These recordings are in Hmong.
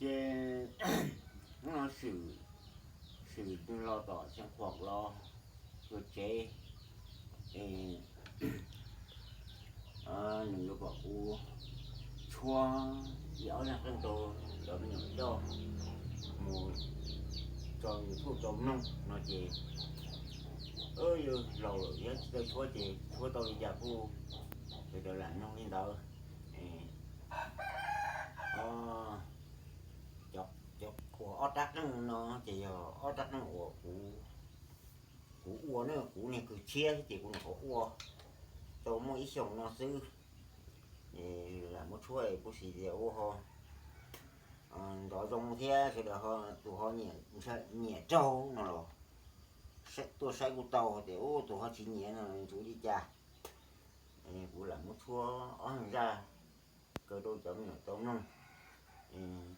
Ces hnub no swm, swm los tom Xeev Khuam los tuaj tsev, es nws yuav kom kuv tshuab ib ob zaj qeej rau cov me nyuam coj mus tso YouTube tau mloog no ces, yus laus lawm thiab tsis tau tshuab ces tshuab tau li cas kuj sawv daws lam mloog li ntawd. Cov, cov uas ob rab qeej no ces yog ob rab qeej uas kuv, kuv ua ne, kuv niag kws tshiab ces kuv nyuam qhuav ua tau muaj ib xyoos no xwb. Lam muab tshuab es kuv xav tias ua ho nrov zoo thiab sawv daws ho, tus ho nyiam raug no los tuaj saib kuj tau, tias ua tus ho tsis nyiam no ntshe li cas. Kuv lam muab tshuab ob zaj kaw rau cov me nyuam tau mloog.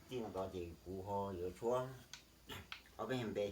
Txij no tod ces kuv ho yuav tshuab ob peb npe.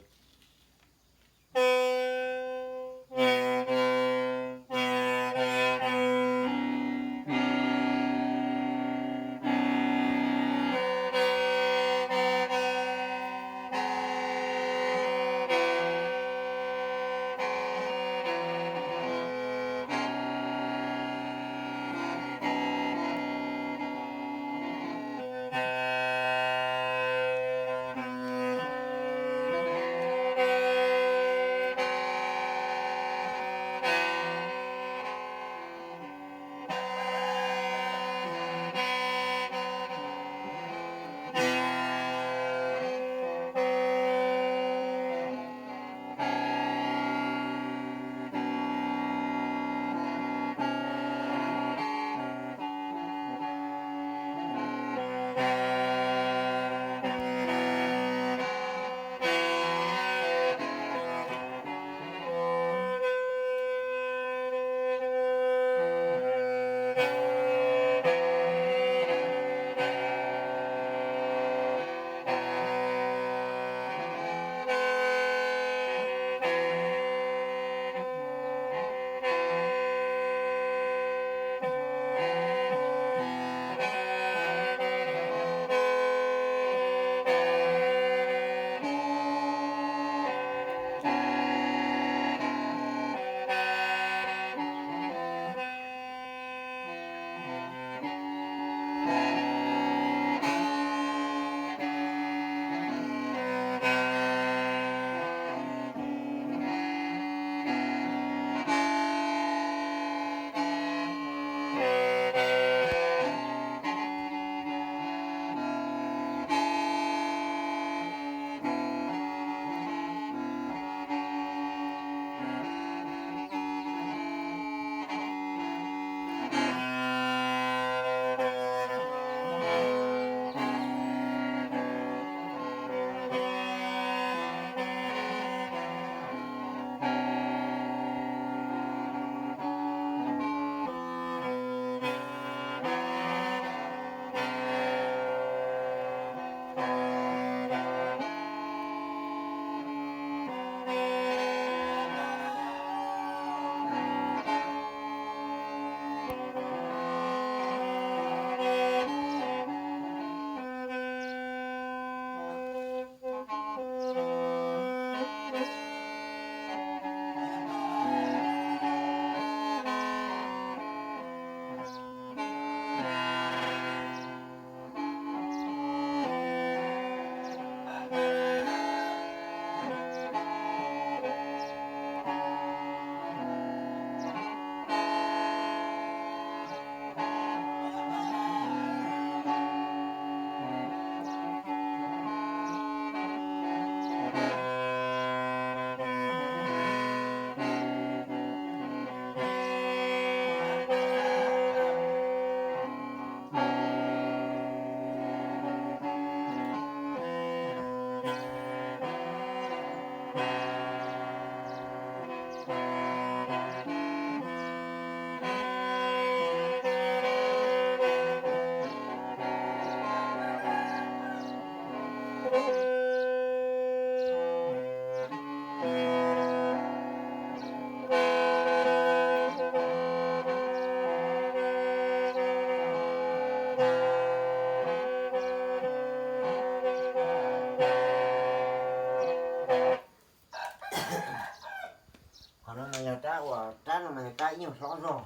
Yog rab ib nyuag hlob zog,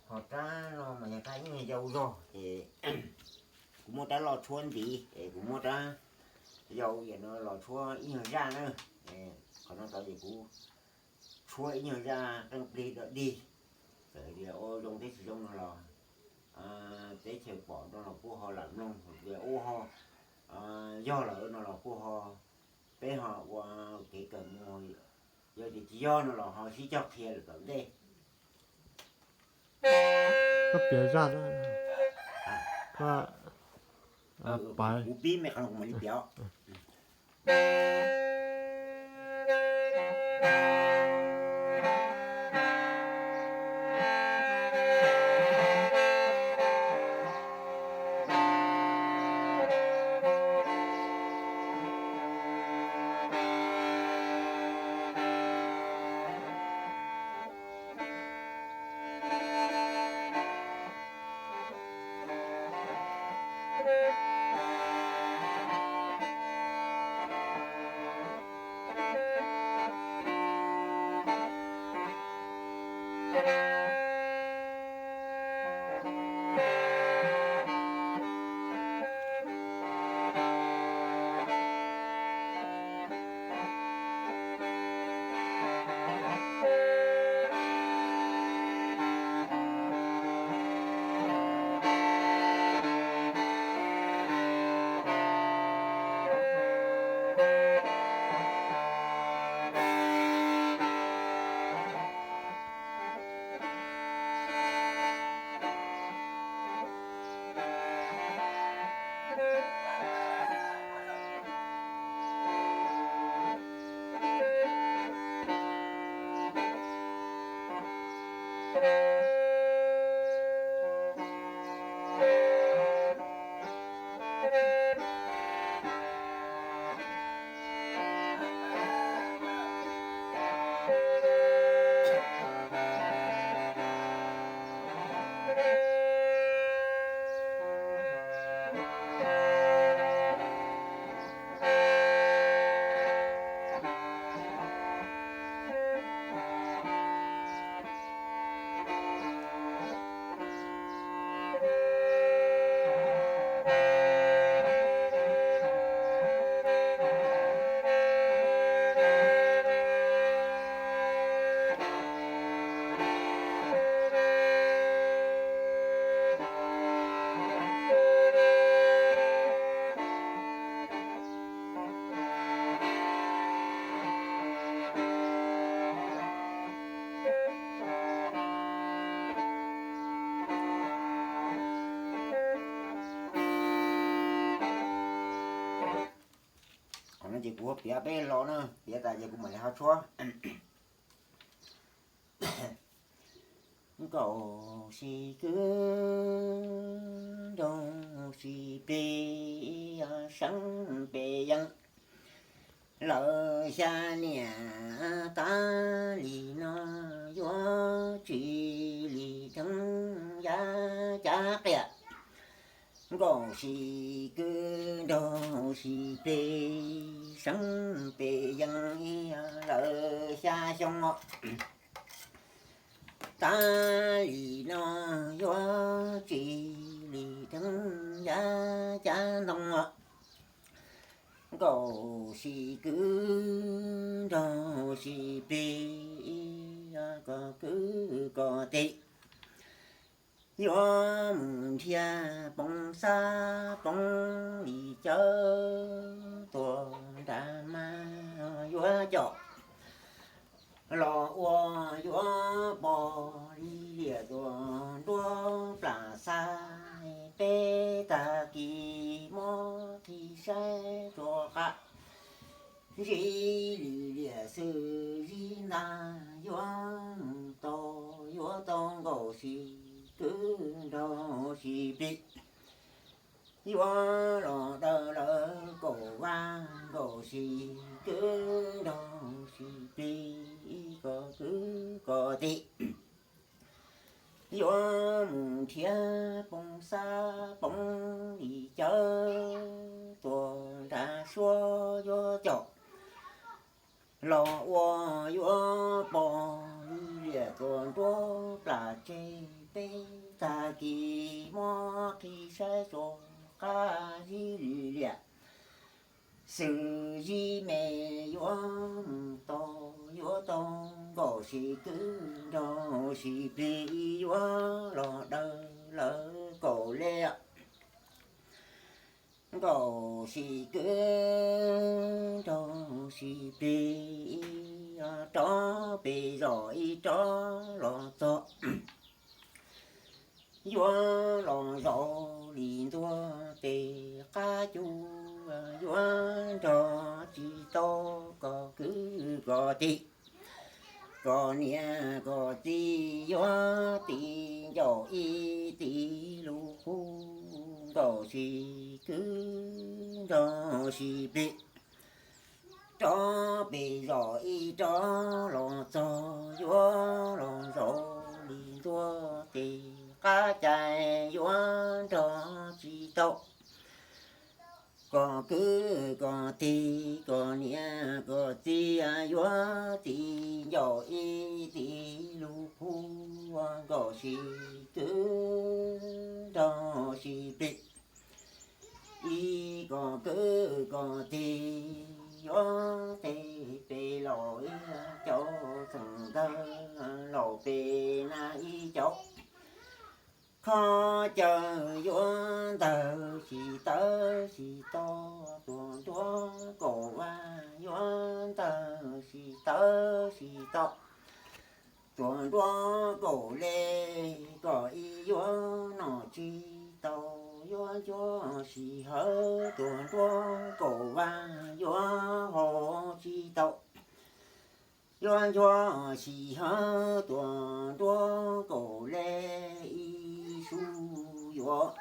ho rab no mas yog rab ib nyuag yau zog ces kuv muab rab loj tshuab ntiv es kuv muab rab yau no los tshuab ib nyuag zaj na. Qhov no tau ces kuv tshuab ib nyuag zaj qeej plig dog dig, txawm tias ua zoo thiab tsis zoo no los teb chaws pom no los kuj ho lam mloog, tias ua ho yog lawm no los kuj ho, peb ho ua kev kawm mus, yog tias tsis yog no los ho sib cog qhia lawm tom ntej. Koj piav zaj, koj, kuv pib me qhov no kuv mam li piav. Qhov no ces kuv piav peb lo na, piav tas ces kuv mam li ho tshuab. Nkaus si kwv nroo si plig, seeb pes yees lawm xya niam. Tas li no yuav tsis li dheev yav cav qias. Nkaus si kwv nroo si plig, seeb pes yees lawm xya xyoo. Tas li no yuav tsis li dheev yav cav ntoo. Nkaus si kwv nroo si plig, koj kwv koj tij yuav mus nrhiav poob xab poob li cawv tuaj nram mas yuav coj los ua yuav pom li liam tuaj nruab plam xab. Peb tag kis muab qhib saib tsuas qab zib li liam xwb zib ntag yuav mus tau yuav tau nkaus si kwv nroo si plig. Yuav los daws lawv kaum vaj nkaus si kwv nroo si plig, koj kwv koj tij yuav mus nrhiav poob xab poob li cawv tuaj nram suab yuav coj los ua yuav pom li liam Tuam nruab plam tseg peb tag kis muab qhi saib tsuas qab zib li liam. Xws zib me yuav mus tau, yuav tau nkaum sis kwv nrog sis plig, yuav los daws lawv kaum lej. Nkaum sis kwv nrog sis plig, rov pem zos ib rov los txog. Yuav los zaum li ntuag tes qab cub, yuav nrog tsis tau kom kwv kom tij, kom niam kom txiv, yuav tis ncaum ib tis lub qub. Nkaum sis kwv nrog sis plig, rov pem zos ib rov los txog, yuav los zaum li ntuag tes qab cai, yuav nrog tsis tau kom kwv kom tij, kom niam kom txiv, yuav tis ncaum ib tis lub qub. Nkaum sis kwv nrog sis plig, ib kom kwv kom tij, yuav tes pem laus ib cauv, txoom ntawd laus pem na ib cauv. Qhov caw yuav ntawg sis tawv sis to, tuam nruab kaum vaj yuav ntawg sis tawv sis to, tuam nruab kaum lej kom ib yuav noj tsis tau, yuav nchuav sis hawv, tuam nruab kaum vaj yuav haus tsis tau, yuav nchuav sis hawv, tuam nruab kaum lej ib su yuav.